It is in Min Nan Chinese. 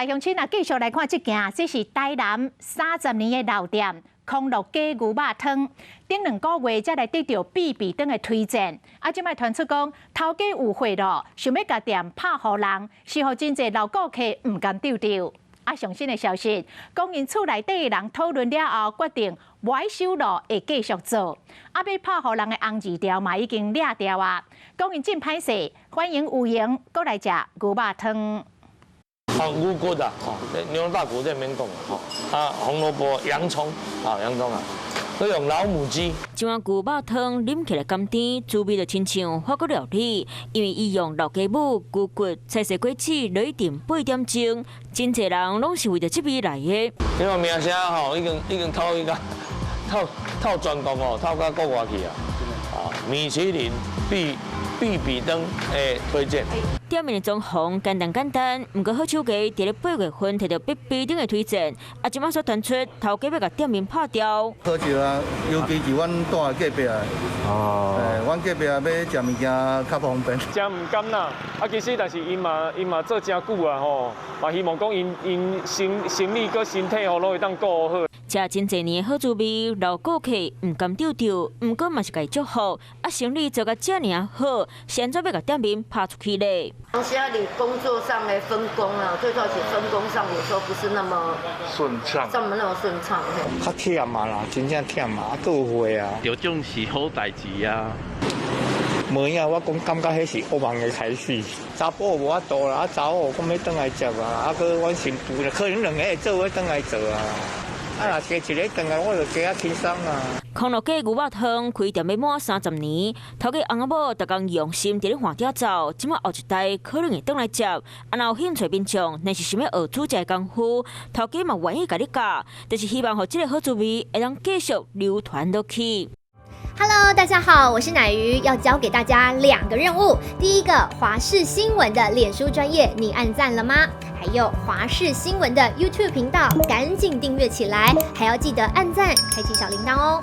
來鄉親啊，繼續來看這件，這是台南30年的老店康樂雞牛肉湯，頂兩個月才來得著必比登的推薦。啊，這擺傳出講頭家有賄賂，想欲共店拍予人，是予真濟老顧客毋甘丟丟。啊，上新的消息，講𪜶厝內底的人討論了後，決定無愛收落，會繼續做。啊，欲拍予人的紅字條嘛已經掠著啊。講𪜶真歹勢，歡迎有閒閣來食牛肉湯。好，牛骨啊，吼，牛大骨這免講，吼，啊，紅蘿蔔、洋蔥，啊，洋蔥啊，閣用老母雞。這碗牛肉湯啉起來甘甜，滋味就親像法國料理，因為伊用老雞母、牛骨、切細果子落去炖8點鐘，真濟人攏是為著這味來的。這個名聲吼，已經透一個透透全國哦，透到國外去啊！啊，米其林必比登的推薦。店面的裝潢簡單簡單，毋過好手藝佇咧8月份摕著必比登的推薦，啊，這擺煞傳出頭家欲共店面拍掉。可惜啊，尤其是阮住佇隔壁的，哦，阮隔壁欲食物件較方便。誠毋甘啦，啊，其實但是𪜶嘛做誠久啊吼，嘛希望講𪜶心理閣身體吼攏會當顧好。食真濟年的好滋味，老顧客毋甘丟丟，毋過嘛是共伊祝福。啊，生意做甲遮爾仔好，是按怎欲共店面拍出去咧？當時啊，佇工作上的分工啊，最主要是分工上有時候不是那麼順暢，這麼那麼順暢。較忝啊啦，真正忝啊，閣有貨啊。這種是好代誌啊。無影，我講感覺彼是噩夢的開始。查埔無法度啦，啊查某講欲轉來接啊，啊閣阮新婦可能兩個會做伙轉來做啊。啊，若加一個轉來，我就加較輕鬆啊。康樂雞牛肉湯開店欲滿30年，頭家翁仔某逐工用心佇咧換鼎走，這擺後一代可能會轉來接。啊，若有興趣民眾，若是想欲學煮食功夫，頭家嘛願意共你教，就是希望予這个好滋味會當繼續流傳落去。 Hello，大家好，我是奶魚，要交給大家兩個任務。第一個，華視新聞的臉書專頁，你按讚了嗎？還有華視新聞的 YouTube 頻道，趕緊訂閱起來，還要記得按讚，開啟小鈴鐺哦。